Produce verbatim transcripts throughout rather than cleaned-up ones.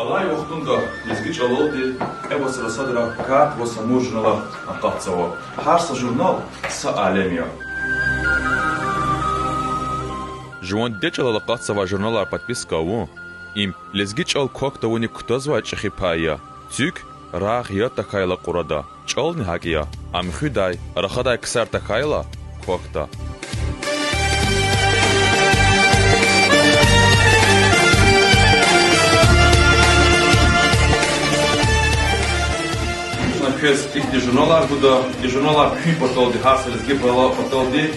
Алай вахтунда лезги чӀалалди кьве вацра садра кат ва Самур журналар акъатзава. Гьар са журнал са алем я. Жуван диде чӀалал акъатзавай журналар подписка авун— им лезги чӀал квахь тавуник кутазвай чӀехи пай я. ЦуькӀ рагъ яд тахьайла кьурада. ЧӀални гьакӀ я: ам хуьдай, рахадай ксар тахьайла, квахьда. Чна квез ихьтин журналар гуда, и журналар куьн паталди, гьар са лезги бала паталди,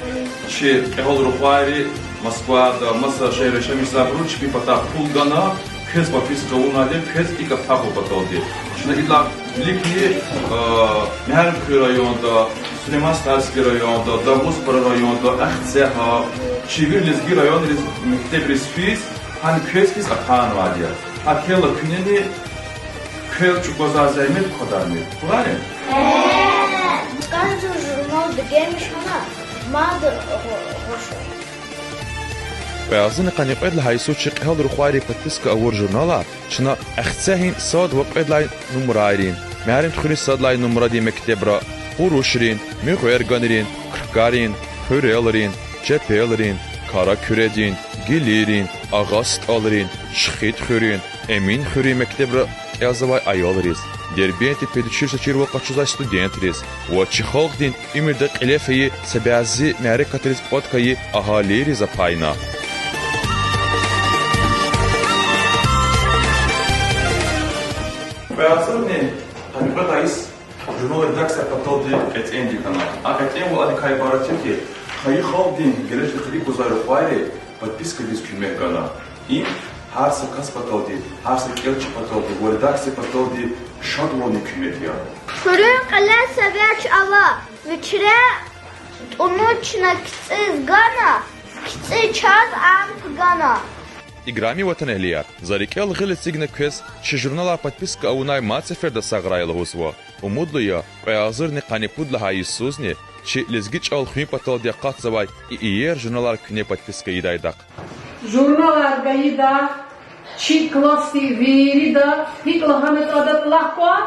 чи кьегьал рухвайри Москвада, маса шегьерра яшамиш жезвайбуру чпин патай пул гана, квез подписка авунайди я, квез икӀ пагьу паталди. Чна идалай виликни, а, Мегьарамдхуьруьн районда, Сулейман-Стальский районда, Дагъустан районда, Ахцегьа, чи вири лезги районриз мектебриз физ, гьана квез хьиз ахъайнавайди я. Гьа квелай куьнени квел чӀугвазвай зегьмет квадармир. Квадармир? Квез журнал бегенмиш хьана, мад гъо-, гъваш. Кьве агъзурни къанни кьвед лагьай йисуз чи кьегьал рухвайри подписка авур журналар чна Ахцегьин сад ва кьвед лагьай нумрайрин, Мегьарамдхуьруьн сад лагьай нумрадин мектебра, Къурушрин, Муьгъвергенрин, Кркарин, Хъуьрелрин, Чепелрин, Кара-Куьредин, Гилирин, Агъа СтӀалрин, Шихидхуьруьн, Эминхуьруьн мектебра кӀелзавай аялриз, Дербентдин педучилищеда чирвал къачузвай студентриз ва чи халкьдин уьмуьрда кьиле фейи са бязи мярекатриз кӀватӀ хьайи агьалийриз ахъайна. Кьве агъзурни къанни кьвед лагьай йис журналдин редакция паталди кьетӀенди хьана. А кьетӀенвал адакай ибарат я хьи, хайи халкьдин гележегдихъ рикӀ гузвай рухвайри подпискадиз куьмек гана. Им гьар са кас паталди, гьар са кӀелчӀ паталди ва редакция паталди шадвални куьмек я. Хуьруьн кьиле са веч ава, вичре тӀунуз чна кицӀиз гана, кицӀи чаз ам хгана. Играми ватанэгьлияр, за рикӀел гъил эцигна квез чи журналар подписка авунай мад сеферда сагърай лугьузва. Умудлу я, кьве агъзурни къанни пуд лагьай йисузни чи лезги чӀал хуьн паталди акъатзавай и иер журналар куьне подписка ийидайдахъ. Журналар гайида, чи классдин вирида гьикӀ лагьанатӀа адатӀ лагь кван?